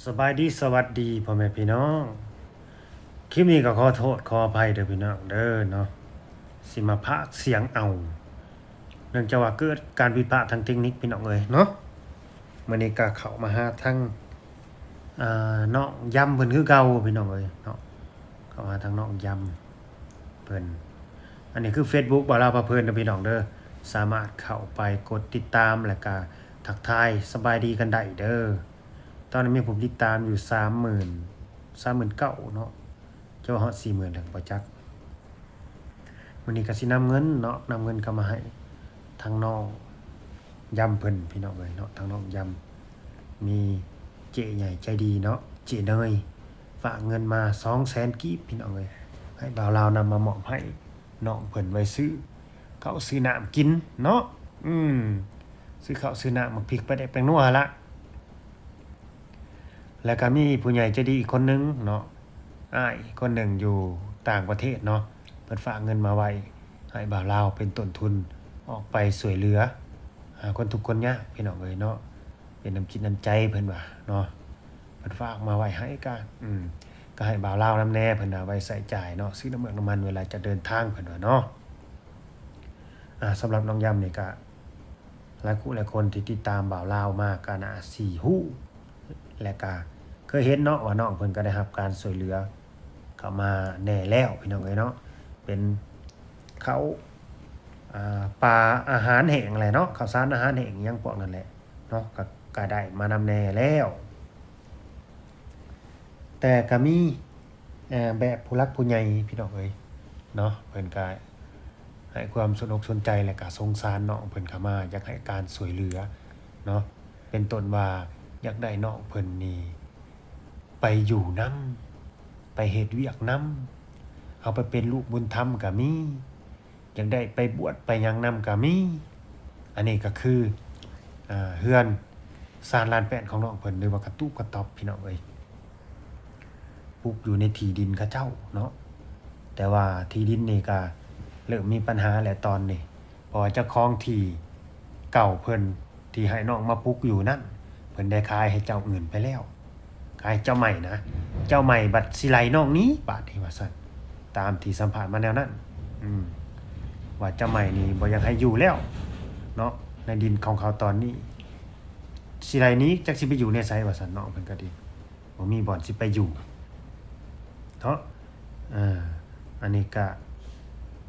ສະບາຍດີ ສະຫວັດດີພໍ່ແມ່ພີ່ນ້ອງ. ຄລິບນີ້ກໍຂໍໂທດຂໍອະໄພເດີພີ່ນ້ອງເດີເນາະ, ຊິມາພາກສຽງເອົາ ເນື່ອງຈາກວ່າເກີດການຜິດພາດທາງເຕັກນິກພີ່ນ້ອງເອີຍເນາະ. ມື້ນີ້ກໍເຂົ້າມາຫາທາງ ອ່າ ນ້ອງຢຳເພິ່ນຄືເກົ່າພີ່ນ້ອງເອີຍເນາະ, ເຂົ້າມາຫາທາງນ້ອງຢຳເພິ່ນ. ອັນນີ້ຄືເຟສບຸກບ່າວລາວພາເພີນເດີພີ່ນ້ອງເດີ, ສາມາດເຂົ້າໄປກົດຕິດຕາມ ແລະກະທັກທາຍສະບາຍດີກັນໄດ້ເດີ. ຕອນນີ້ມີຜູ້ຕິດຕາມຢູ່ສາມໝື່ນ ສາມໝື່ນເກົ້າເນາະ, ຈະວ່າຮອດສີ່ໝື່ນແລ້ວກໍບໍ່ຈັກ. ມື້ນີ້ກໍຊິນຳເງິນເນາະ, ນຳເງິນເຂົ້າມາໃຫ້ທາງນ້ອງຢຳເພິ່ນພີ່ນ້ອງເອີຍເນາະ. ທາງນ້ອງຢຳມີເຈ້ໃຫຍ່ໃຈດີເນາະ, ເຈ້ເນີຍ ຝາກເງິນມາສອງແສນກີບພີ່ນ້ອງເອີຍ, ໃຫ້ບ່າວລາວນຳມາມອບໃຫ້ນ້ອງເພິ່ນໄວ້ຊື້ເຂົ້າຊື້ນ້ຳກິນເນາະ. ອືມ ຊື້ເຂົ້າຊື້ນ້ຳ ໝາກພິກ ປາແດກ ແປ້ງນົວຫັ້ນລະ. ແລ້ວກໍມີຜູ້ໃຫຍ່ໃຈດີອີກຄົນໜຶ່ງເນາະ, ອ້າຍຄົນໜຶ່ງຢູ່ຕ່າງປະເທດເນາະ, ເພິ່ນຝາກເງິນມາໄວ້ໃຫ້ບ່າວລາວເປັນຕົ້ນທຶນອອກໄປຊ່ວຍເຫຼືອ ອາ ຄົນທຸກຄົນຍາກພີ່ນ້ອງເອີຍເນາະ, ເປັນນ້ຳຈິດນ້ຳໃຈເພິ່ນວ່າເນາະ. ເພິ່ນຝາກມາໄວ້ໃຫ້ກະ ອືມ ກໍໃຫ້ບ່າວລາວນຳແດ່ ເພິ່ນວ່າໄວ້ໃຊ້ຈ່າຍເນາະ, ຊື້ນ້ຳເມືອກນ້ຳມັນເວລາຈະເດີນທາງ ເພິ່ນວ່າເນາະ. ອາ ສຳລັບນ້ອງຢຳນີ້ກະ ຫຼາຍຄູ່ຫຼາຍຄົນທີ່ຕິດຕາມບ່າວລາວມາກໍໜ້າຊິຮູ້ ແລະກະເຄີຍເຫັນເນາະ ວ່ານ້ອງເພິ່ນກໍໄດ້ຮັບການຊ່ວຍເຫຼືອເຂົ້າມາແດ່ແລ້ວພີ່ນ້ອງເອີຍເນາະ, ເປັນເຂົ້າ ອາ ປາ ອາຫານແຫ້ງແຫຼະເນາະ, ເຂົ້າສານອາຫານແຫ້ງຫຍັງພວກນັ້ນແຫຼະເນາະ, ກໍ ກໍໄດ້ມານຳແດ່ແລ້ວ. ແຕ່ກໍມີ ເອີ ແບບຜູ້ຫຼັກຜູ້ໃຫຍ່ພີ່ນ້ອງເອີຍເນາະ, ເພິ່ນກໍໃຫ້ຄວາມສົນອົກສົນໃຈ ແລະກະສົງສານນ້ອງເພິ່ນເຂົ້າມາ ຢາກໃຫ້ການຊ່ວຍເຫຼືອເນາະ, ເປັນຕົ້ນວ່າຢາກໄດ້ນ້ອງເພິ່ນນີ້ໄປຢູ່ນຳ ໄປເຮັດວຽກນຳ, ເອົາໄປເປັນລູກບຸນທຳກໍມີ, ຢາກໄດ້ໄປບວດໄປຫຍັງນຳກໍມີ. ອັນນີ້ກໍຄື ເຮືອນຊານລານແປ້ນຂອງນ້ອງເພິ່ນ ຫຼືວ່າກະຕູບກະຕ໊ອບພີ່ນ້ອງເອີຍ, ປຸກຢູ່ໃນທີ່ດິນເຂົາເຈົ້າເນາະ, ແຕ່ວ່າທີ່ດິນນີ້ກະເລີ່ມມີບັນຫາແຫຼະຕອນນີ້, ເພາະວ່າເຈົ້າຂອງທີ່ເກົ່າເພິ່ນທີ່ໃຫ້ນ້ອງມາປຸກຢູ່ນັ້ນ ເພິ່ນໄດ້ຂາຍໃຫ້ເຈົ້າອື່ນໄປແລ້ວ, ຂາຍໃຫ້ເຈົ້າໃໝ່ນະ, ເຈົ້າໃໝ່ບັດຊິໄລ່ນ້ອງໜີບາດນີ້ວ່າຊັ້ນ, ຕາມທີ່ສຳພາດມາແນວນັ້ນ ອືມ ວ່າເຈົ້າໃໝ່ນີ້ບໍ່ຢາກໃຫ້ຢູ່ແລ້ວເນາະ, ໃນດິນຂອງເຂົາຕອນນີ້ ຊິໄລ່ໜີ ຈັກຊິໄປຢູ່ແນວໃສວ່າຊັ້ນເນາະ, ເພິ່ນກໍດີ ບໍ່ມີບ່ອນຊິໄປຢູ່ເນາະ. ເອີ ອັນນີ້ກະ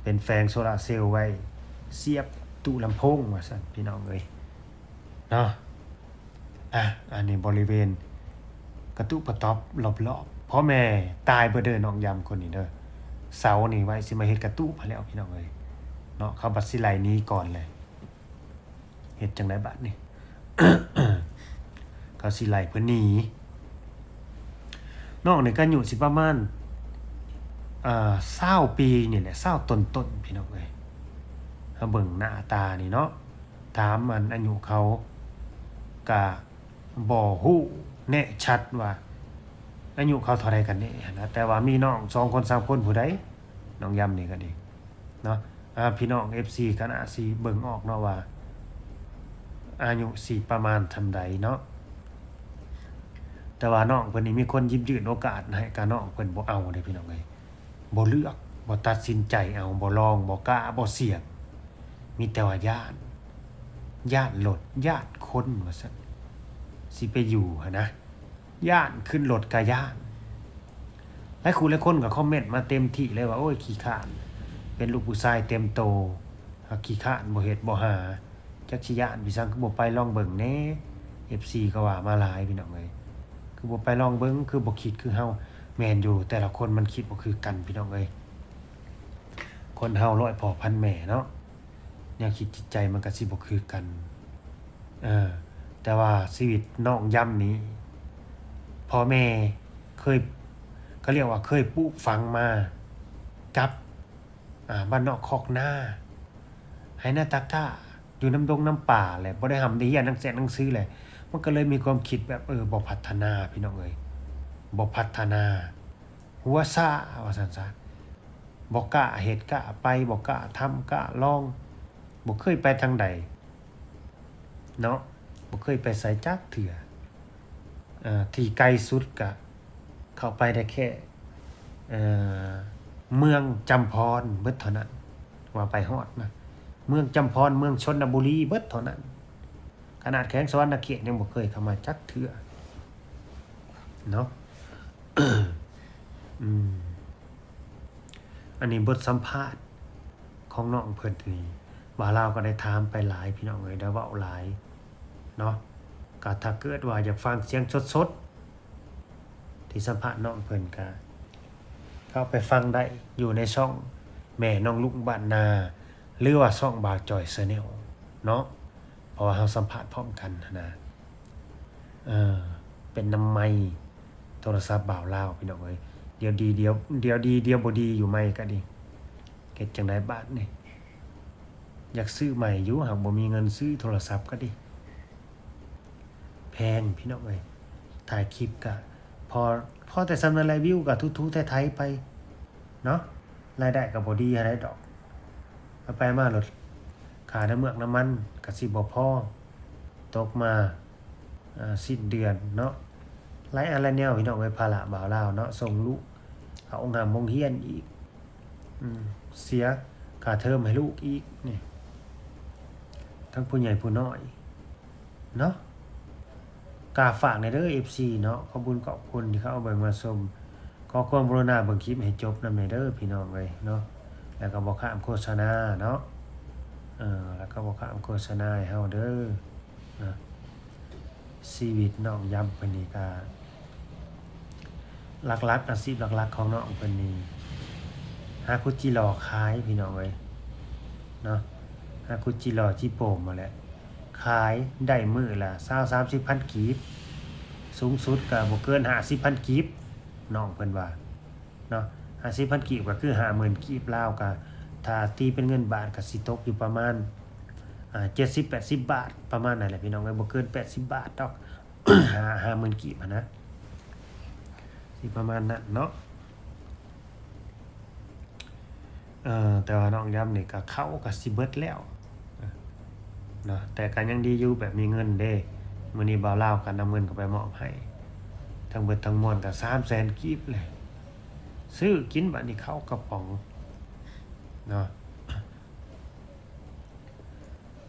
ເປັນແຜງໂຊລາເຊວໄວ້ສຽບຕູ້ລຳໂພງວ່າຊັ້ນ ພີ່ນ້ອງເອີຍເນາະ. ອາ ອັນນີ້ບໍລິເວນກະຕຸກະຕອບລອບໆ, ພໍ່ແມ່ຕາຍເບິດເດີ ນ້ອງຢຳຄົນນີ້ເດີ, ເສົານີ້ໄວ້ຊິມາເຮັດກະຕຸບຫັ້ນແຫຼ້ວ ພີ່ນ້ອງເອີຍເນາະ, ເຂົາບັດຊິໄລ່ໜີກ່ອນແຫຼະ. ເຮັດຈັ່ງໃດບາດນີ້? ເຂົາຊິໄລ່ເພິ່ນໜີ. ນ້ອງນີ້ກໍອາຍຸຊິປະມານ ເອີ ຊາວປີນີ້ແຫຼະ, ຊາວຕົ້ນໆ ພີ່ນ້ອງເອີຍ. ເຮົາເບິ່ງໜ້າຕານີ້ເນາະ, ຖາມອັນອາຍຸເຂົາກະບໍ່ຮູ້ແນ່ຊັດວ່າອາຍຸເຂົາເທົ່າໃດກັນແນ່ຫັ້ນນະ, ແຕ່ວ່າມີນ້ອງສອງຄົນສາມຄົນ ຜູ້ໃດ ນ້ອງຢຳນີ້ກໍດີເນາະ. ອາ ພີ່ນ້ອງເອັຟຊີກໍໜ້າຊິເບິ່ງອອກເນາະວ່າອາຍຸຊິປະມານສ່ຳໃດເນາະ, ແຕ່ວ່ານ້ອງເພິ່ນນີ້ມີຄົນຫຍິບຍື່ນໂອກາດໃຫ້ກະນ້ອງເພິ່ນບໍ່ເອົາເດ້ ພີ່ນ້ອງເອີຍ, ບໍ່ເລືອກ ບໍ່ຕັດສິນໃຈເອົາ ບໍ່ລອງ ບໍ່ກ້າ ບໍ່ສ່ຽງ, ມີແຕ່ວ່າຢ້ານ ຢ້ານລົດ ຢ້ານຄົນວ່າຊັ້ນ, ຊິໄປຢູ່ຫັ້ນນະ ຢ້ານ, ຂຶ້ນລົດກະຢ້ານ. ຫຼາຍຄູ່ຫຼາຍຄົນກໍຄອມເມັນມາເຕັມທີ່ເລີຍວ່າ ໂອ້ຍ ຂີ້ຄ້ານ, ເປັນລູກຜູ້ຊາຍເຕັມໂຕ ຂີ້ຄ້ານ ບໍ່ເຮັດບໍ່ຫາ, ຈັກຊິຢ້ານໄປສັງ, ຄືບໍ່ໄປລອງເບິ່ງແດ່? ເອັຟຊີກໍວ່າມາຫຼາຍ ພີ່ນ້ອງເອີຍ, ຄືບໍ່ໄປລອງເບິ່ງ, ຄືບໍ່ຄິດຄືເຮົາ? ແມ່ນຢູ່, ແຕ່ລະຄົນມັນຄິດບໍ່ຄືກັນ ພີ່ນ້ອງເອີຍ, ຄົນເຮົາຮ້ອຍພໍ່ພັນແມ່ເນາະ. ແນວຄິດຈິດໃຈມັນກະຊິບໍ່ຄືກັນ. ເອີ ແຕ່ວ່າຊີວິດນ້ອງຢຳນີ້ ພໍ່ແມ່ເຄີຍ ເຂົາຮຽກວ່າເຄີຍປູກຝັງມາກັບ ອາ ບ້ານນອກຄອກນາ ໄຮ່ນາຕາກ້າ ຢູ່ນຳດົງນຳປ່າແຫຼະ, ບໍ່ໄດ້ຮ່ຳໄດ້ຮຽນໜັງແສງໜັງສືແຫຼະ, ມັນກໍເລີຍມີຄວາມຄິດແບບ ເອີ ບໍ່ພັດທະນາ ພີ່ນ້ອງເອີຍ, ບໍ່ພັດທະນາ. ຫົວຊ້າວ່າຊັ້ນຊະ, ບໍ່ກ້າເຮັດກ້າໄປ, ບໍ່ກ້າທຳກ້າລອງ, ບໍ່ເຄີຍໄປທາງໃດເນາະ, ບໍ່ເຄີຍໄປໃສຈັກເທື່ອ. ເອີ ທີ່ໄກສຸດກະເຂົ້າໄປໄດ້ແຄ່ ເອີ ເມືອງຈຳພອນເບິດເທົ່ານັ້ນ ວ່າໄປຮອດນະ ເມືອງຈຳພອນ ເມືອງຊົນນະບູລີເບິດເທົ່ານັ້ນ. ຂະໜາດແຂວງສະຫວັນນະເຂດຍັງບໍ່ເຄີຍເຂົ້າມາຈັກເທື່ອເນາະ. ອືມ ອັນນີ້ບົດສຳພາດຂອງນ້ອງເພິ່ນນີ້ ບ່າວລາວກໍໄດ້ຖາມໄປຫຼາຍ ພີ່ນ້ອງເອີຍ ໄດ້ເວົ້າຫຼາຍເນາະ. ກໍຖ້າເກີດວ່າຢາກຟັງສຽງສົດໆ ທີ່ສຳພາດນ້ອງເພິ່ນ ກໍເຂົ້າໄປຟັງໄດ້ຢູ່ໃນຊ່ອງແມ່ນ້ອງລຸງບ້ານນາ ຫຼືວ່າຊ່ອງບ່າວຈ່ອຍ Channel ເນາະ. ເພາະວ່າເຮົາສຳພາດພ້ອມກັນຫັ້ນນະ ເອີ ເປັນນຳໄມໂທລະສັບບ່າວລາວ ພີ່ນ້ອງເອີຍ. ດຽວດີ ດຽວ ດຽວດີ ດຽວບໍ່ດີຢູ່ ໄມກະດີ ເຮັດຈັ່ງໃດບາດນີ້? ຢາກຊື້ໃໝ່ຢູ່ ຫາກບໍ່ມີເງິນຊື້ໂທລະສັບກະດີ ແພງ ພີ່ນ້ອງເອີຍ. ຖ່າຍຄລິບກະພໍ ພໍແຕ່ສ່ຳນັ້ນແຫຼະ ວິວກະທູໆໄຖໆໄປເນາະ. ລາຍໄດ້ກໍບໍ່ດີເທົ່າໃດດອກ ເອົາໄປມາໂລດ ຄ່ານ້ຳເມືອກນ້ຳມັນກໍຊິບໍ່ພໍ ຕົກມາ ເອີ ສິ້ນເດືອນເນາະ. ຫຼາຍອັນຫຼາຍແນວ ພີ່ນ້ອງເອີຍ ພາລະບ່າວລາວເນາະ ສົ່ງລູກເຂົ້າໂຮງຮ່ຳໂຮງຮຽນອີກ ອືມ ເສຍຄ່າເທີມໃຫ້ລູກອີກນີ້ ທັງຜູ້ໃຫຍ່ຜູ້ນ້ອຍ ເນາະ. ກະຝາກແດ່ເດີ ເອັຟຊີ ເນາະ ຂອບບຸນຂອບຄຸນທີ່ເຂົ້າມາເບິ່ງມາຊົມ. ຂໍຄວາມກະລຸນາເບິ່ງຄລິບໃຫ້ຈົບນຳແດ່ເດີ ພີ່ນ້ອງເອີຍເນາະ. ແລ້ວກໍບໍ່ຂ້າມໂຄສະນາເນາະ ເອີ ແລ້ວກໍບໍ່ຂ້າມໂຄສະນາໃຫ້ເຮົາເດີເນາະ. ຊີວິດນ້ອງຢຳເພິ່ນນີ້ກະ ຫຼັກໆ ອາຊີບຫຼັກໆຂອງນ້ອງເພິ່ນນີ້ ຫາຂຸດຈີ່ຫຼໍ່ຂາຍ ພີ່ນ້ອງເອີຍເນາະ. ຫາຂຸດຈີ່ຫຼໍ່ຈີ່ໂປ່ມຫັ້ນແຫຼະ ຂາຍໄດ້ມື້ລະຊາວສາມສິບພັນກີບ ສູງສຸດກໍບໍ່ເກີນຫ້າສິບພັນກີບ ນ້ອງເພິ່ນວ່າເນາະ. ຫ້າສິບພັນກີບກໍຄືຫ້າໝື່ນກີບລາວ ກໍຖ້າຕີເປັນເງິນບາດກໍຊິຕົກຢູ່ປະມານ ອ່າ ເຈັດສິບແປດສິບບາດ ປະມານນັ້ນແຫຼະ ພີ່ນ້ອງເອີຍ ບໍ່ເກີນແປດສິບບາດດອກ ຫ້າ ຫ້າໝື່ນກີບຫັ້ນນະ ຊິປະມານນັ້ນເນາະ. ເອີ ແຕ່ວ່ານ້ອງຢຳນີ້ກໍເຂົ້າກໍຊິເບິດແລ້ວເນາະ ແຕ່ກໍຍັງດີຢູ່ແບບມີເງິນເດ້. ມື້ນີ້ບ່າວລາວກໍນຳເງິນເຂົ້າໄປມອບໃຫ້ ທັງເບິດທັງມວນກໍສາມແສນກີບແຫຼະ ຊື້ກິນບາດນີ້ເຂົ້າກະປ໋ອງເນາະ.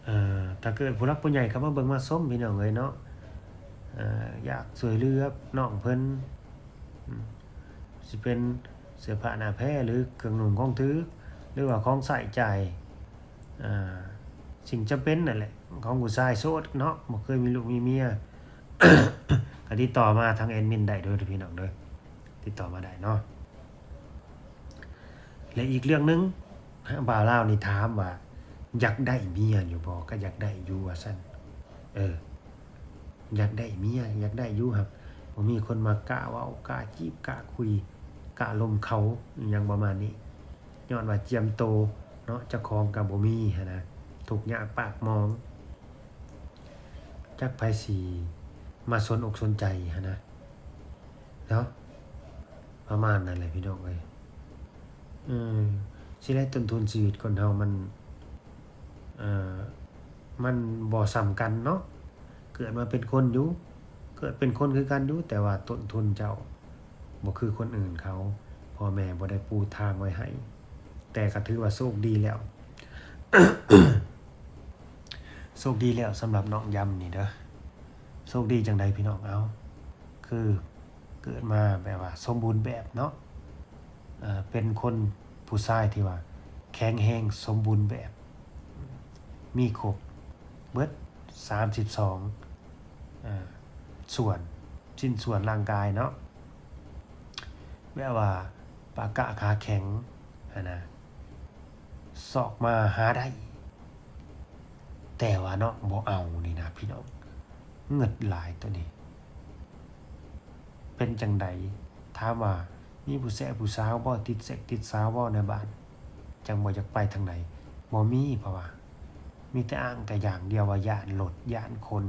ເອີ ຖ້າເກີດຜູ້ຫຼັກຜູ້ໃຫຍ່ເຂົ້າມາເບິ່ງມາຊົມ ພີ່ນ້ອງເອີຍເນາະ ເອີ ຢາກຊ່ວຍເຫຼືອນ້ອງເພິ່ນ ອາ ຊິເປັນເສື້ອຜ້າໜ້າແພ ຫຼື ເຄື່ອງນຸ່ງຂອງຖືກ ຫຼືວ່າຂອງໃຊ້ຈ່າຍ ອາ ສິ່ງຈຳເປັນນັ້ນແຫຼະ ຂອງຜູ້ຊາຍໂສດເນາະ ບໍ່ເຄີຍມີລູກມີເມຍ ກໍຕິດຕໍ່ມາທາງແອດມິນໄດ້ເດີ ພີ່ນ້ອງເດີ ຕິດຕໍ່ມາໄດ້ເນາະ. ແລະ ອີກເລື່ອງໜຶ່ງ ບ່າວລາວນີ້ຖາມວ່າ ຢາກໄດ້ເມຍຢູ່ບໍ່? ກໍຢາກໄດ້ຢູ່ວ່າຊັ້ນ ເອີ ຢາກໄດ້ເມຍ ຢາກໄດ້ຢູ່ ຫາກບໍ່ມີຄົນມາກ້າເວົ້າ ກ້າຈີບ ກ້າຄຸຍ ກ້າລົມເຂົາ ອີ່ຫຍັງປະມານນີ້ ຍ້ອນວ່າຈຽມໂຕເນາະ ເຈົ້າຂອງກໍບໍ່ມີຫັ້ນນະ ທຸກຍາກປາກໝອງ ຈັກໃຜຊິມາສົນອົກສົນໃຈຫັ້ນນະ ເນາະ ປະມານນັ້ນແຫຼະ ພີ່ນ້ອງເອີຍ. ເອີ ຊິໄດ້ຕົ້ນທຶນຊີວິດຄົນເຮົາມັນ ເອີ ມັນບໍ່ສ່ຳກັນເນາະ. ເກີດມາເປັນຄົນຢູ່ ເກີດເປັນຄົນຄືກັນຢູ່ ແຕ່ວ່າຕົ້ນທຶນເຈົ້າບໍ່ຄືຄົນອື່ນເຂົາ ພໍ່ແມ່ບໍ່ໄດ້ປູທາງໄວ້ໃຫ້ ແຕ່ກໍຖືວ່າໂຊກດີແລ້ວ ໂຊກດີແລ້ວສຳລັບນ້ອງຢຳນີ້ເດີ. ໂຊກດີຈັ່ງໃດພີ່ນ້ອງ? ເອົາ ຄືເກີດມາແບບວ່າສົມບູນແບບເນາະ ເປັນຄົນຜູ້ຊາຍທີ່ວ່າແຂງແຮງສົມບູນແບບ ມີຄົບເບິດສາມສິບສອງ ເອີ ສ່ວນ ຊິ້ນສ່ວນຮ່າງກາຍເນາະ ແບບວ່າປະກະຂາແຂງຫັ້ນນະ ຊອກມາຫາໄດ້ ແຕ່ວ່ານ້ອງບໍ່ເອົານີ້ນະພີ່ນ້ອງ ເງິດຫຼາຍໂຕນີ້. ເປັນຈັ່ງໃດ? ຖາມວ່າມີຜູ້ແຊະຜູ້ສາວບໍ່? ຕິດເຊັກຕິດສາວບໍ່ໃນບ້ານ? ຈັ່ງບໍ່ຢາກໄປທາງໃດ? ບໍ່ມີ ເພາະວ່າມີແຕ່ອ້າງແຕ່ຢ່າງດຽວວ່າຢ້ານລົດ ຢ້ານຄົນ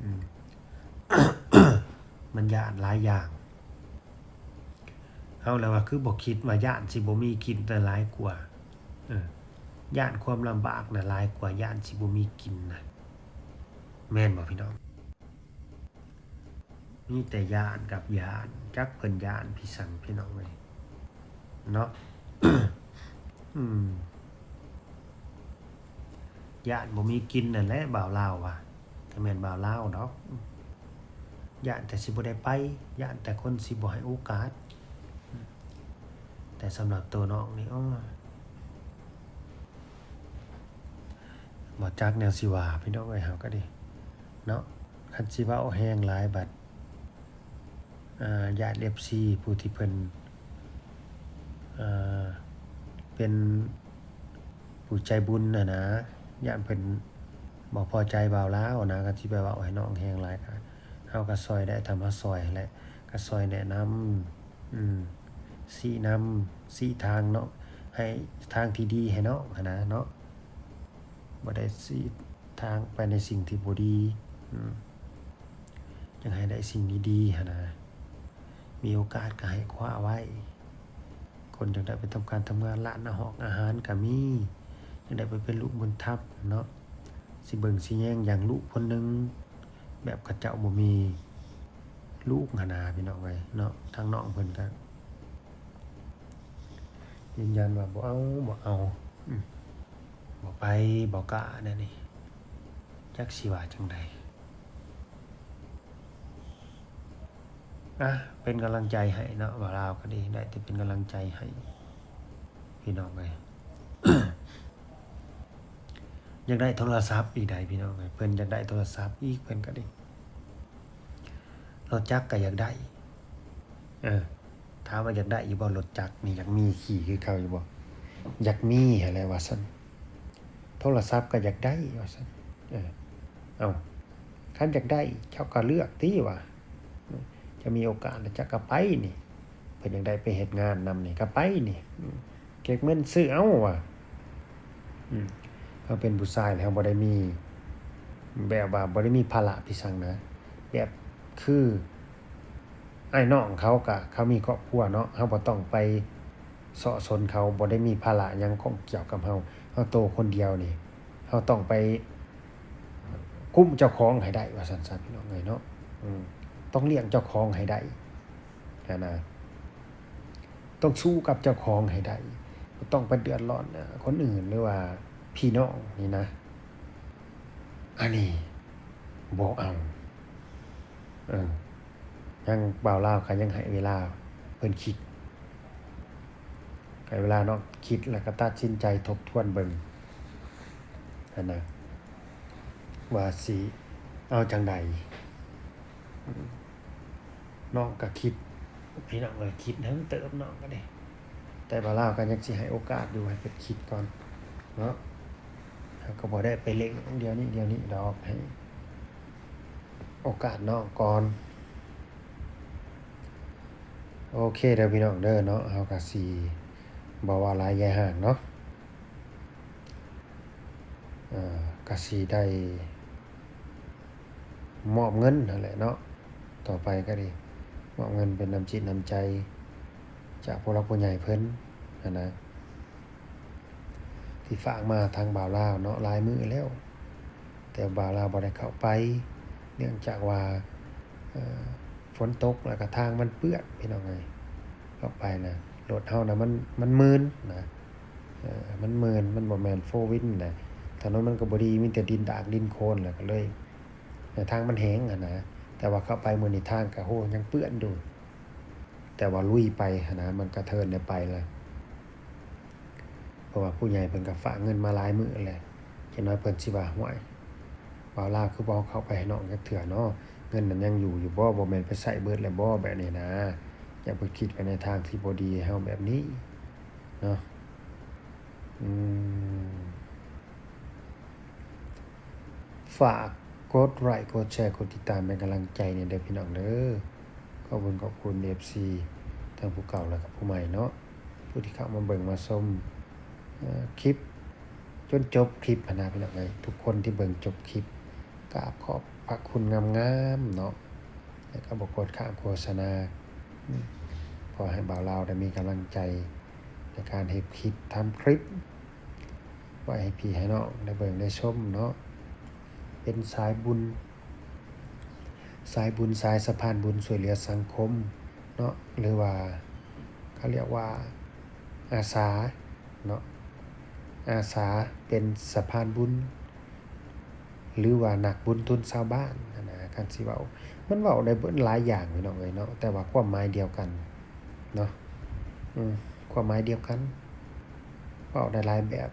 ອືມ ມັນຢ້ານຫຼາຍຢ່າງ. ເຮົາລະວ່າຄືບໍ່ຄິດວ່າຢ້ານຊິບໍ່ມີກິນນະຫຼາຍກວ່າ ເອີ ຢ້ານຄວາມລຳບາກນະຫຼາຍກວ່າຢ້ານຊິບໍ່ມີກິນນະ ແມ່ນບໍ່ພີ່ນ້ອງ? ມີແຕ່ຢ້ານກັບຢ້ານ ຈັກເພິ່ນຢ້ານພິສັງ ພີ່ນ້ອງເອີຍເນາະ. ອືມ ຢ້ານບໍ່ມີກິນນັ້ນແຫຼະ ບ່າວລາວວ່າ ຖ້າແມ່ນບ່າວລາວດອກ ຢ້ານແຕ່ຊິບໍ່ໄດ້ໄປ ຢ້ານແຕ່ຄົນຊິບໍ່ໃຫ້ໂອກາດ. ແຕ່ສຳລັບໂຕນ້ອງນີ້ ໂອ້ຍ ບໍ່ຈັກແນວຊິວ່າ ພີ່ນ້ອງເອີຍ ເຮົາກໍດີເນາະ. ຄັນຊິເວົ້າແຮງຫຼາຍບັດ ອ່າ ຢ້ານເອັຟຊີຜູ້ທີ່ເພິ່ນ ອ່າ ເປັນຜູ້ໃຈບຸນຫັ້ນນະ ຢ້ານເພິ່ນບໍ່ພໍໃຈບ່າວລາວນະ. ຄັນຊິໄປເວົ້າໃຫ້ນ້ອງແຮງຫຼາຍ ກໍ ເຮົາກໍຊ່ອຍໄດ້ເທົ່າເຮົາຊ່ອຍຫັ້ນແຫຼະ ກໍຊ່ອຍແນະນຳ ອືມ ຊີ້ນຳ ຊີ້ທາງເນາະ ໃຫ້ທາງທີ່ດີໃຫ້ນ້ອງຫັ້ນນະເນາະ. ບໍ່ໄດ້ຊີ້ທາງໄປໃນສິ່ງທີ່ບໍ່ດີ ອືມ ຈັ່ງໃຫ້ໄດ້ສິ່ງດີໆຫັ້ນນະ. ມີໂອກາດກໍໃຫ້ຄວ້າໄວ້. ຄົນຢາກໄດ້ໄປທຳການທຳງານ ຮ້ານອາຫອກອາຫານກໍມີ, ຢາກໄດ້ໄປເປັນລູກບຸນທຳເນາະ, ຊິເບິ່ງຊິແຍງຢ່າງລູກຄົນໜຶ່ງ ແບບເຂົາເຈົ້າບໍ່ມີລູກຫັ້ນນາ ພີ່ນ້ອງເອີຍເນາະ. ທາງນ້ອງເພິ່ນກໍຢືນຢັນວ່າບໍ່ເອົາ ບໍ່ເອົາ ອືມ ບໍ່ໄປ ບໍ່ກ້າແນວນີ້ ຈັກຊິວ່າຈັ່ງໃດ. ອ່ະ ເປັນກຳລັງໃຈໃຫ້ເນາະ ບ່າວລາວກໍດີ ໄດ້ແຕ່ເປັນກຳລັງໃຈໃຫ້ ພີ່ນ້ອງເອີຍ. ຢາກໄດ້ໂທລະສັບອີກໃດ໋ ພີ່ນ້ອງເອີຍ, ເພິ່ນຢາກໄດ້ໂທລະສັບອີກ ເພິ່ນກໍດີ ລົດຈັກກໍຢາກໄດ້. ເອີ ຖາມວ່າຢາກໄດ້ຢູ່ບໍ່ ລົດຈັກນີ້ ຢາກມີຂີ່ຄືເກົ່າຢູ່ບໍ່? ຢາກມີຫັ້ນແຫຼະວ່າຊັ້ນ. ໂທລະສັບກໍຢາກໄດ້ວ່າຊັ້ນ. ເອີ ເອົ້າ ຄັນຢາກໄດ້ ເຈົ້າກໍເລືອກຕິວ່າ ເຈົ້າມີໂອກາດແລ້ວເຈົ້າກໍໄປນີ້ ເພິ່ນຢາກໄດ້ໄປເຮັດງານນຳນີ້ກໍໄປນີ້ ເກັບເງິນຊື້ເອົາວ່າ. ອືມ ເຮົາເປັນຜູ້ຊາຍແລ້ວ ເຮົາບໍ່ໄດ້ມີ ແບບວ່າບໍ່ໄດ້ມີພາລະພິສັງນະ, ແບບຄືອ້າຍນ້ອງເຂົາກະ ເຂົາມີຄອບຄົວເນາະ, ເຮົາບໍ່ຕ້ອງໄປເຊາະສົນເຂົາ, ບໍ່ໄດ້ມີພາລະຫຍັງຂ້ອງກ່ຽວກັບເຮົາ. ເຮົາໂຕຄົນດຽວນີ້ ເຮົາຕ້ອງໄປ ກຸ້ມເຈົ້າຂອງໃຫ້ໄດ້ວ່າຊັ້ນຊະ ພີ່ນ້ອງເອີຍເນາະ. ອືມ ຕ້ອງລ້ຽງເຈົ້າຂອງໃຫ້ໄດ້ຫັ້ນນະ, ຕ້ອງສູ້ກັບເຈົ້າຂອງໃຫ້ໄດ້, ບໍ່ຕ້ອງໄປເດືອດຮ້ອນ ອາ ຄົນອື່ນ ຫຼືວ່າພີ່ນ້ອງນີ້ນະ. ອັນນີ້ບໍ່ເອົາ. ເອີ ຍັງ ບ່າວລາວກໍຍັງໃຫ້ເວລາເພິ່ນຄິດ. ໃຫ້ເວລານ້ອງຄິດ ແລ້ວກໍຕັດສິນໃຈທົບທວນເບິ່ງຫັ້ນນະ ວ່າຊິເອົາຈັ່ງໃດ. ນ້ອງກໍຄິດ ພີ່ນ້ອງກໍຄິດເຖິງເຕີບ ນ້ອງກໍໄດ້ ແຕ່ວ່າລາວກໍຍັງຊິໃຫ້ໂອກາດຢູ່ ໃຫ້ເພິ່ນຄິດກ່ອນເນາະ. ເຮົາກໍບໍ່ໄດ້ໄປເລັ່ງດຽວນີ້ ດຽວນີ້ດອກ ໃຫ້ໂອກາດນ້ອງກ່ອນ. ໂອເຄເດີພີ່ນ້ອງເດີເນາະ, ເຮົາກໍຊິບໍ່ເວົ້າຫຼາຍຢາຍຫ່າງເນາະ, ເອີ ກໍຊິໄດ້ມອບເງິນຫັ້ນແຫຼະເນາະ. ຕໍ່ໄປກໍດີ ມອບເງິນເປັນນ້ຳຈິດນ້ຳໃຈຈາກຜູ້ຫຼັກຜູ້ໃຫຍ່ເພິ່ນຫັ້ນນະ ທີ່ຝາກມາທາງບ່າວລາວເນາະ ຫຼາຍມື້ແລ້ວ ແຕ່ບ່າວລາວບໍ່ໄດ້ເຂົ້າໄປ ເນື່ອງຈາກວ່າ ເອີ ຝົນຕົກ ແລ້ວກໍທາງມັນເປື້ອນ ພີ່ນ້ອງເອີຍ. ເຂົ້າໄປນະ ລົດເຮົານະ ມັນ ມັນມື່ນນະ ເອີ ມັນມື່ນ ມັນບໍ່ແມ່ນໂຟວີນນະ, ຖະໜົນມັນກໍບໍ່ດີ ມີແຕ່ດິນດາກດິນໂຄນ ແລ້ວກໍເລີຍ ແລ້ວທາງມັນແຫ້ງຫັ້ນນະ. ແຕ່ວ່າເຂົ້າໄປມື້ນີ້ທາງກໍ ໂຫ ຍັງເປື້ອນຢູ່, ແຕ່ວ່າລຸຍໄປຫັ້ນນະ ມັນກະເທີນໄດ້ໄປແລ້ວ. ເພາະວ່າຜູ້ໃຫຍ່ເພິ່ນກໍຝາກເງິນມາຫຼາຍມື້ແລ້ວ, ຈັກໜ້ອຍເພິ່ນຊິວ່າ ຫ້ວຍ ບ່າວລາວຄືບໍ່ເອົາເຂົ້າໄປໃຫ້ນ້ອງຈັກເທື່ອເນາະ, ເງິນນັ້ນຍັງຢູ່ຢູ່ບໍ່? ບໍ່ແມ່ນໄປໃຊ້ເບິດແລ້ວບໍ່? ແບບນີ້ນະ, ຢ່າໄປຄິດໄປໃນທາງທີ່ບໍ່ດີໃຫ້ເຮົາແບບນີ້ເນາະ. ອືມ ຝາກກົດໄລ ກົດແຊ ກົດຕິດຕາມເປັນກຳລັງໃຈແດ່ເດີພີ່ນ້ອງເດີ. ຂອບຄຸນ ຂອບຄຸນເອັຟຊີ ທັງຜູ້ເກົ່າ ແລະ ກັບຜູ້ໃໝ່ເນາະ, ຜູ້ທີ່ເຂົ້າມາເບິ່ງມາຊົມ ເອີ ຄລິບຈົນຈົບຄລິບຫັ້ນນະ ພີ່ນ້ອງເອີຍ. ທຸກຄົນທີ່ເບິ່ງຈົບຄລິບ ກາບຂອບພະຄຸນງາມໆເນາະ, ແລະ ກໍບໍ່ກົດຂ້າມໂຄສະນາ. ອືມ ຂໍໃຫ້ບ່າວລາວໄດ້ມີກຳລັງໃຈໃນການເຮັດຄລິບ ທຳຄລິບ ໄວ້ໃຫ້ພີ່ໃຫ້ນ້ອງໄດ້ເບິ່ງໄດ້ຊົມເນາະ, ເປັນສາຍບຸນ ສາຍບຸນ ສາຍສະພານບຸນ ຊ່ວຍເຫຼືອສັງຄົມເນາະ ຫຼືວ່າເຂົາລຽກວ່າອາສາເນາະ ອາສາເປັນສະພານບຸນ ຫຼືວ່ານັກບຸນທຶນຊາວບ້ານຫັ້ນນະ ຄັນຊິເວົ້າ ມັນເວົ້າໄດ້ເບິດຫຼາຍຢ່າງ ພີ່ນ້ອງເອີຍເນາະ ແຕ່ວ່າຄວາມໝາຍດຽວກັນເນາະ ອືມ ຄວາມໝາຍດຽວກັນ ເວົ້າໄດ້ຫຼາຍແບບ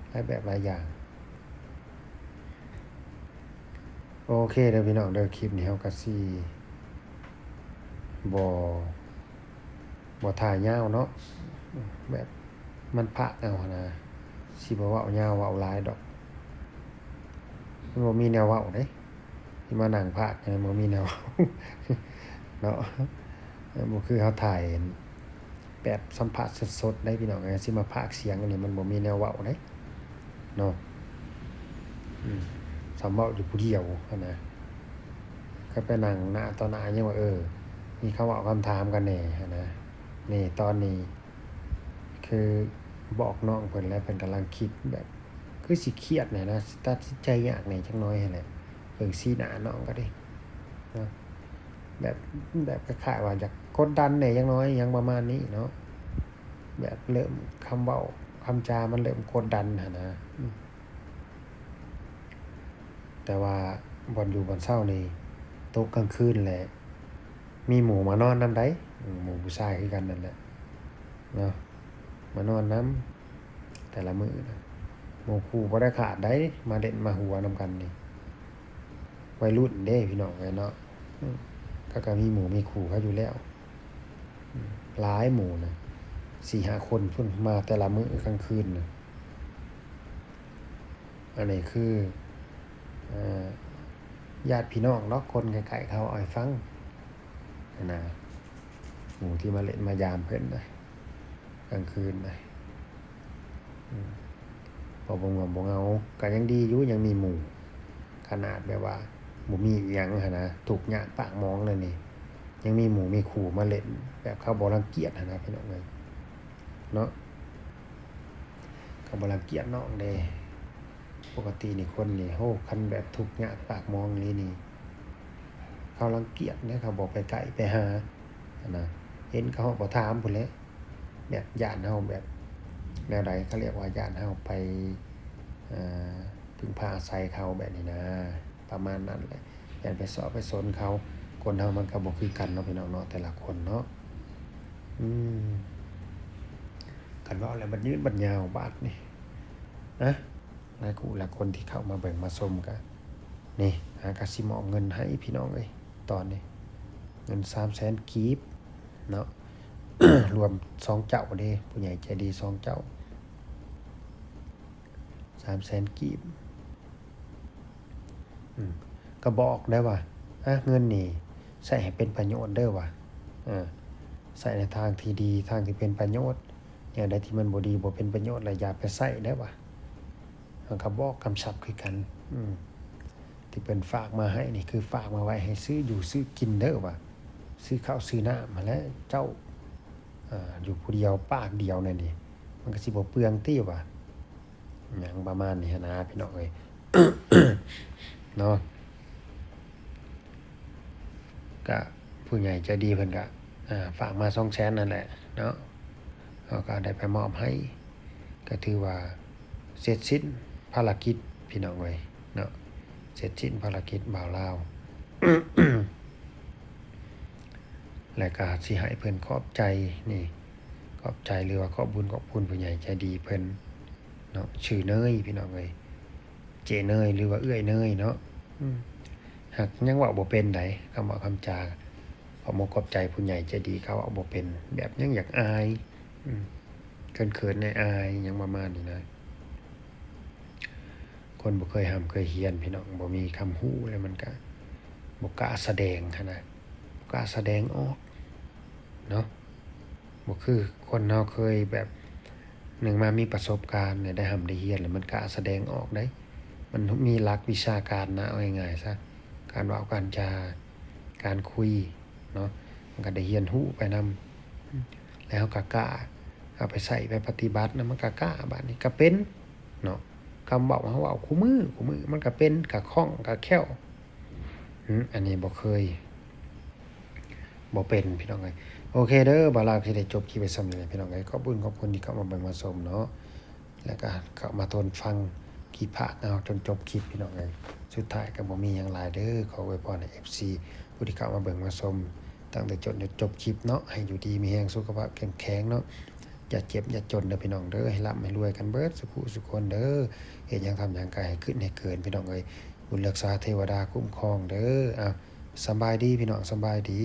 ຫຼາຍແບບຫຼາຍຢ່າງ. ໂອເຄເດີພີ່ນ້ອງເດີ ຄລິບນີ້ເຮົາກະຊິບໍ່ ບໍ່ຖ່າຍຍາວເນາະ ແບບມັນພາກເອົາຫັ້ນນະ ຊິບໍ່ເວົ້າຍາວເວົ້າຫຼາຍດອກ ມັນບໍ່ມີແນວເວົ້າເດ້ ຊິມານັ່ງພາກ ບໍ່ມີແນວເວົ້າເນາະ ບໍ່ຄືເຮົາຖ່າຍ ແບບສຳພາດສົດໆໄດ໋ພີ່ນ້ອງເອີຍ ຊິມາພາກສຽງອັນນີ້ມັນບໍ່ມີແນວເວົ້າເດ້ເນາະ ອືມ ສ່ຳເວົ້າຢູ່ຜູ້ດຽວຫັ້ນນະ ກໍໄປນັ່ງໜ້າຕໍ່ໜ້າຍັງວ່າ ເອີ ມີຄຳເວົ້າຄຳຖາມກັນແດ່ຫັ້ນນະ ນີ້ຕອນນີ້ຄືບອກນ້ອງເພິ່ນແລ້ວ ເພິ່ນກຳລັງຄິດແບບຄືຊິຄຽດແດ່ນະ ຕັດສິນໃຈຍາກແດ່ຈັກໜ້ອຍຫັ້ນແຫຼະ ເບິ່ງສີໜ້ານ້ອງກໍເດ້ເນາະ. ແບບ ແບບຄ້າຍໆວ່າຢາກກົດດັນແດ່ຈັກໜ້ອຍ ຫຍັງປະມານນີ້ເນາະ ແບບເລີ່ມຄຳເວົ້າຄຳຈາມັນເລີ່ມກົດດັນຫັ້ນນະ ອືມ ແຕ່ວ່າບ່ອນຢູ່ບ່ອນເຊົານີ້ ຕົກກາງຄືນແຫຼະ ມີໝູ່ມານອນນຳໃດ໋ ອືມ ໝູ່ຜູ້ຊາຍຄືກັນນັ້ນແຫຼະເນາະ ມານອນນຳ ແຕ່ລະມື້ນະ ໝູ່ຄູ່ບໍ່ໄດ້ຂາດໃດ໋ ມາເຫຼັ້ນມາຫົວນຳກັນນີ້ ໄວລຸ້ນເດ້ພີ່ນ້ອງເອີຍເນາະ ເຂົາກໍມີໝູ່ມີຄູ່ເຂົາຢູ່ແລ້ວ ຫຼາຍໝູ່ນະ ສີ່ຫ້າຄົນພຸ້ນ ມາແຕ່ລະມື້ກາງຄືນນະ ອັນນີ້ຄື ເອີ ຍາດພີ່ນ້ອງເນາະ ຄົນໃກ້ໆເຂົາເອົາໃຫ້ຟັງ ຫັ້ນນະ ໝູ່ທີ່ມາເຫຼັ້ນມາຢາມເພິ່ນນະ ກາງຄືນນະ ອືມ ພໍບໍ່ງ່ວງບໍ່ເຫງົາ ກໍຍັງດີຢູ່ ຍັງມີໝູ່ ຂະໜາດແບບວ່າບໍ່ມີອີ່ຫຍັງຫັ້ນນະ ທຸກຍາກປາກໝອງແນວນີ້ ຍັງມີໝູ່ມີຄູ່ມາເຫຼັ້ນ ແບບເຂົາບໍ່ລັງກຽດຫັ້ນນະ ພີ່ນ້ອງເອີຍ ເນາະ ເຂົາບໍ່ລັງກຽດນ້ອງເດ້ ປົກກະຕິນີ້ຄົນນີ້ ໂຫ ຄັນແບບທຸກຍາກປາກໝອງອີ່ຫຼີນີ້ ເຂົາລັງກຽດເດ້ ເຂົາບໍ່ໄປໃກ້ໄປຫາຫັ້ນນະ ເຫັນກໍຮອດບໍ່ຖາມພຸ້ນແຫຼະ ແບບຢ້ານເຮົາແບບແນວໃດ ເຂົາລຽກວ່າຢ້ານເຮົາໄປ ເອີ ເພິ່ງພາອາໄສເຂົາແບບນີ້ນະ ປະມານນັ້ນແຫຼະ ຢ້ານໄປເຊາະໄປສົນເຂົາ ຄົນເຮົາມັນກໍບໍ່ຄືກັນເນາະ ພີ່ນ້ອງເນາະ ແຕ່ລະຄົນເນາະ ອືມ ຄັນເວົ້າແລ້ວບັດຍືດບັດຍາວບາດນີ້ ນະ ຫຼາຍຄູ່ຫຼາຍຄົນທີ່ເຂົ້າມາເບິ່ງມາຊົມກະ ນີ້ ຫາກະຊິມອບເງິນໃຫ້ພີ່ນ້ອງເອີຍ ຕອນນີ້ ເງິນສາມແສນກີບເນາະ ລວມສອງເຈົ້າເດ້ ຜູ້ໃຫຍ່ໃຈດີສອງເຈົ້າ ສາມແສນກີບ ອືມ ກໍບອກໄດ້ວ່າ ອະ ເງິນນີ້ໃຊ້ໃຫ້ເປັນປະໂຫຍດເດີວ່າ ເອີ ໃຊ້ໃນທາງທີ່ດີ ທາງທີ່ເປັນປະໂຫຍດ ແນວໃດທີ່ມັນບໍ່ດີ ບໍ່ເປັນປະໂຫຍດ ລະຢ່າໄປໃຊ້ເດີວ່າ ເຮົາກໍບອກກຳຊັບຄືກັນ ອືມ ທີ່ເພິ່ນຝາກມາໃຫ້ນີ້ ຄືຝາກມາໄວ້ໃຫ້ຊື້ຢູ່ຊື້ກິນເດີວ່າ ຊື້ເຂົ້າຊື້ນ້ຳຫັ້ນແຫຼະ ເຈົ້າ ເອີ ຢູ່ຜູ້ດຽວປາກດຽວນັ້ນນີ້ ມັນກໍຊິບໍ່ເປືອງຕິວ່າ ຫຍັງປະມານນີ້ຫັ້ນນະ ພີ່ນ້ອງເອີຍ ເນາະ ກະຜູ້ໃຫຍ່ໃຈດີເພິ່ນກະ ອ່າ ຝາກມາສອງແສນນັ້ນແຫຼະເນາະ ເຮົາກະໄດ້ໄປມອບໃຫ້ ກະຖືວ່າເສັດສິ້ນພາລະກິດ ພີ່ນ້ອງເອີຍເນາະ ເສັດສິ້ນພາລະກິດບ່າວລາວ ແລະກະຊິໃຫ້ເພິ່ນຂອບໃຈນີ້ ຂອບໃຈ ຫຼືວ່າຂອບບຸນຂອບຄຸນຜູ້ໃຫຍ່ໃຈດີເພິ່ນເນາະ ຊື່ເນີຍ ພີ່ນ້ອງເອີຍ ເຈ້ເນີຍ ຫຼືວ່າເອື້ອຍເນີຍເນາະ ອືມ ຫາກຍັງເວົ້າບໍ່ເປັນໃດ ຄຳເວົ້າຄຳຈາ ຂອບມົກຂອບໃຈຜູ້ໃຫຍ່ໃຈດີ ເຂົາເວົ້າບໍ່ເປັນ ແບບຍັງຢາກອາຍ ອືມ ເຂີນໆ ອາຍໆ ຫຍັງປະມານນີ້ນະ ຄົນບໍ່ເຄີຍຮ່ຳເຄີຍຮຽນ ພີ່ນ້ອງ ບໍ່ມີຄວາມຮູ້ ແລ້ວມັນກະບໍ່ກ້າສະແດງຫັ້ນນະ ບໍ່ກ້າສະແດງອອກເນາະ ບໍ່ຄືຄົນເຮົາເຄີຍແບບ ໜຶ່ງມາມີປະສົບການ ໄດ້ຮ່ຳໄດ້ຮຽນ ແລ້ວມັນກ້າສະແດງອອກໄດ໋ ມັນມີຫຼັກວິຊາການນະ ເອົາງ່າຍໆຊະ ການເວົ້າການຈາ ການຄຸຍເນາະ ມັນກໍໄດ້ຮຽນຮູ້ໄປນຳ ແລ້ວເຮົາກໍກ້າເອົາໄປໃຊ້ໄປປະຕິບັດນະ ມັນກໍກ້າ ບາດນີ້ກໍເປັນເນາະ ຄຳເວົ້າເຮົາເວົ້າຄູ່ມື້ ຄູ່ມື້ ມັນກໍເປັນ ກໍຄ່ອງ ກໍແຄ້ວ ອືມ ອັນນີ້ບໍ່ເຄີຍ ບໍ່ເປັນພີ່ນ້ອງເອີຍ. ໂອເຄເດີ ບ່າວລາວຊິໄດ້ຈົບຄລິບໄວ້ຊ່ຳນີ້ແຫຼະພີ່ນ້ອງເອີຍ. ຂອບຄຸນ ຂອບຄຸນທີ່ເຂົ້າມາເບິ່ງມາຊົມເນາະ ແລ້ວກະເຂົ້າມາທົນຟັງຄລິບພາກເຮົາຈົນຈົບຄລິບພີ່ນ້ອງເອີຍ. ສຸດທ້າຍກະບໍ່ມີຫຍັງຫຼາຍເດີ ຂໍອວຍພອນໃຫ້ເອັຟຊີຜູ້ທີ່ເຂົ້າມາເບິ່ງມາຊົມຕັ້ງແຕ່ຕົ້ນຈົນຈົບຄລິບເນາະ ໃຫ້ຢູ່ດີມີແຮງ ສຸຂະພາບເຂັ້ມແຂງເນາະ ຢ່າເຈັບຢ່າຈົນເດີພີ່ນ້ອງເດີ ໃຫ້ລ່ຳໃຫ້ລວຍກັນເບິດສຸຜູ້ສຸຄົນເດີ. ເຮັດຫຍັງທຳຫຍັງກະໃຫ້ຂຶ້ນໃຫ້ເກີນພີ່ນ້ອງເອີຍ ບຸນຮັກສາເທວະດາຄຸ້ມຄອງເດີ. ອ້າວ ສຳບາຍດີພີ່ນ້ອງ ສຳບາຍດີ.